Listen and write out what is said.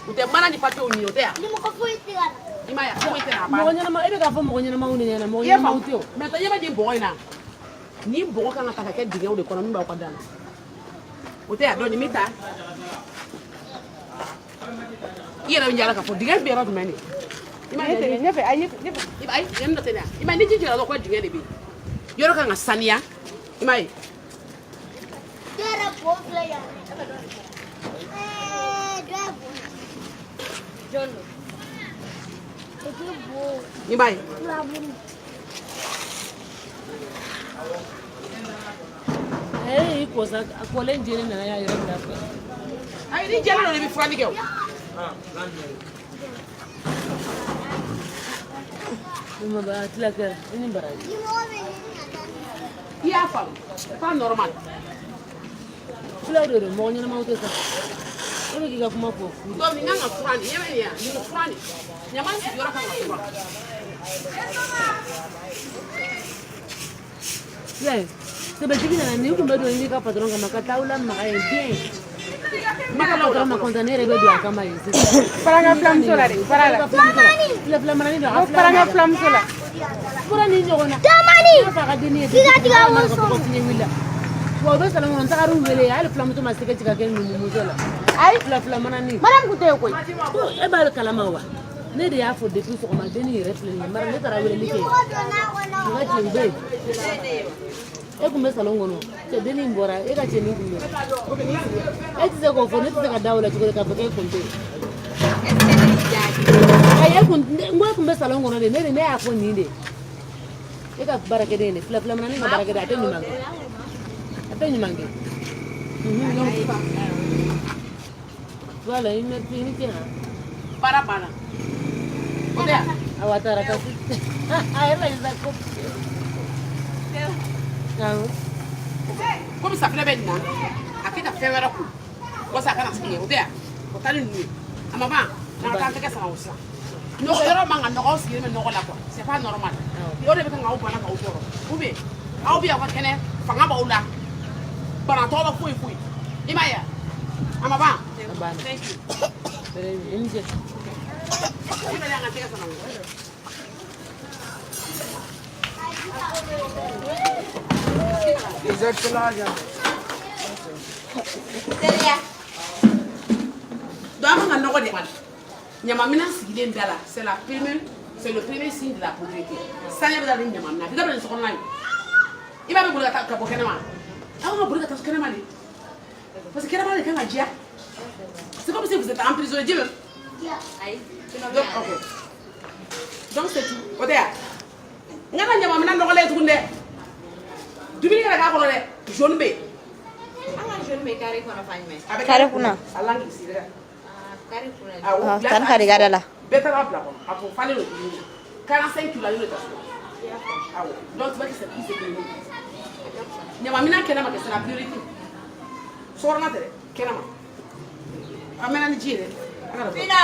U tɛ mana ni papiyew ɲini, o tɛ yan. Ni mɔgɔ foyi tɛ ka na. I m'a ye a, foyi tɛ na, a Mɔgɔ banna. ɲɛnama, e bɛ k'a fɔ mɔgɔ ɲɛnamaw de ɲɛna, mɔgɔ I y'a ɲɛnamaw faamu? tɛ o. Maintenant, i ɲɛ bɛ nin bɔgɔ in na, nin bɔgɔ kan ka ta ka kɛ dingɛw de kɔnɔ min b'aw ka da la, o tɛ yan. Donc nin bɛ ta, i yɛrɛ bɛ yaala k'a fɔ dingɛ bɛ yɔrɔ jumɛn de? I m'a ye? Ɲɛfɛ, ayi, ɲɛfɛ. I b'a ye, nin dɔ tɛ nin ye? I m'a ye, ni ji jiginna dɔrɔn, ko dingɛ de bɛ yen, yɔrɔ kan ka saniya, i m'a ye? Dɔ yɛrɛ bo filɛ yan. Ɛɛ, dɔ ye bo. Jɔn don? O tɛ bo. I m'a ye? Furabulu. A yɛrɛ y'i ko sa, a kɔlen jɛlen nana y'a yɛrɛ bila fɛ. Ayi, ni jɛlen don, i bɛ furanni kɛ o. Ma ba tila kɛra i ni baraji. Ni mɔgɔ bɛ ɲini ka taa nin. I y'a faamu? C'est pas normal. Filaw de don, mɔgɔ ɲɛnamaw tɛ sa. E bɛ k'i ka kuma fɔ fu de. Donc nin kan ka furan de, ɲɛ bɛ nin ye, nin bɛ furan de, ɲama sigiyɔrɔ kan ka furan. Filɛ, sɛbɛtigi nana, nin kun bɛ don i n'i ka patron kama ka taa aw lamaga yen bien. Ne ka patron ma content, ne yɛrɛ bɛ don a kama yen sisan. Paranga filamuso la de, para la. Fila fila marani don, a Ko fila paranga mara. filamuso la. Fura ni ɲɔgɔn na. Damani! Ne fa ka denni ye. K'i ka tigɛ Ala ma woso. ka fɔ ko fiɲɛ wulila. Wa u bɛ salon kɔnɔ, n tagar'u wele, hali filamuso ma sɛgɛ ci ka kɛ numumuso la. Ayi. Fila fila marani. Madame kun tɛ yen koyi. Ko e b'a kalama wa? Ne de y'a fɔ depuis sɔgɔma, denni yɛrɛ filɛ nin ye. Mara, ne taara weleli Ni kɛ. mɔgɔ donna a kɔnɔ. N ka cɛ bɛ yen. E kun bɛ salon kɔnɔ, cɛ denni in bɔra, e ka cɛnin kun bɛ. E tɛ se k'o fɔ, ne tɛ se ka da o la cogo di k'a fɔ k'e kun tɛ yen. Ayi, e kun, n ko e kun bɛ salon kɔnɔ de, ne de ne y'a fɔ nin de. E ka baarakɛden de, fila fila marani ka baarakɛden, a tɛ ɲuman kɛ. A tɛ ɲuman kɛ. Voilà, i merci, i ni ce han. Baara banna, o tɛ yan. Awa, a taara ka a yɛrɛ la sisan ko. Awɔ. Komi safinɛ bɛ nin na, a tɛ ka fɛn wɛrɛ ko walasa a kana se o tɛ yan, o taa ni ninnu ye, a ma ban, n'an ka taa an tɛgɛ sama o sisan. Nɔgɔ yɔrɔ man ka nɔgɔ, aw sigilen bɛ nɔgɔ la quoi, c'est pas normal. O de bɛ kan k'aw bana k'aw tɔɔrɔ, ou bien aw bɛ aw ka kɛnɛ, fanga b'aw la, bana tɔɔrɔ foyi foyi, i m'a ye a ma ban. A banna. Thank you. Très bien, i ni ce. I bɛ an ka tɛgɛ sama o. इधर चला जा। Teliya. Donc an kan ka nɔgɔ de ɲamaminɛn sigilen da la, c'est la première, c'est le premier signe de la pauvreté. Saniya bɛ daminɛ ni ɲamaminɛn, a tɛ daminɛ ni sokɔnɔna ye. I b'a bɛ boli ka taa ka bɔ kɛnɛma, aw kan ka boli ka taa kɛnɛma de, parce que kɛnɛma de kan ka diya. C'est comme si vous êtes emprisonné. Dieu. Ayi. Donc ok, donc c'est tout, o tɛ yan. N kana ɲamaminɛn nɔgɔlen ye tuguni dɛ, dumuni kana k'a kɔnɔ dɛ, jaune bɛ yen. An ka jaune bɛ carré kɔnɔ fan jumɛn? A bɛ Carré kunna. A langue sira. Ah, carré kunna. Awɔ. Ah, tani ka de ka da la. Bɛɛ taara bila kɔnɔ, a kun falen don dumuni na, 45 kilos ale de ta so. Awɔ, donc tu vois que c'est plus économique. Ɲamaminɛn kɛnɛma kɛ, c'est la priorité. Sokɔnɔna tɛ dɛ, kɛnɛma. A mɛnna ni ji ye dɛ, a kana bɔ. Fina.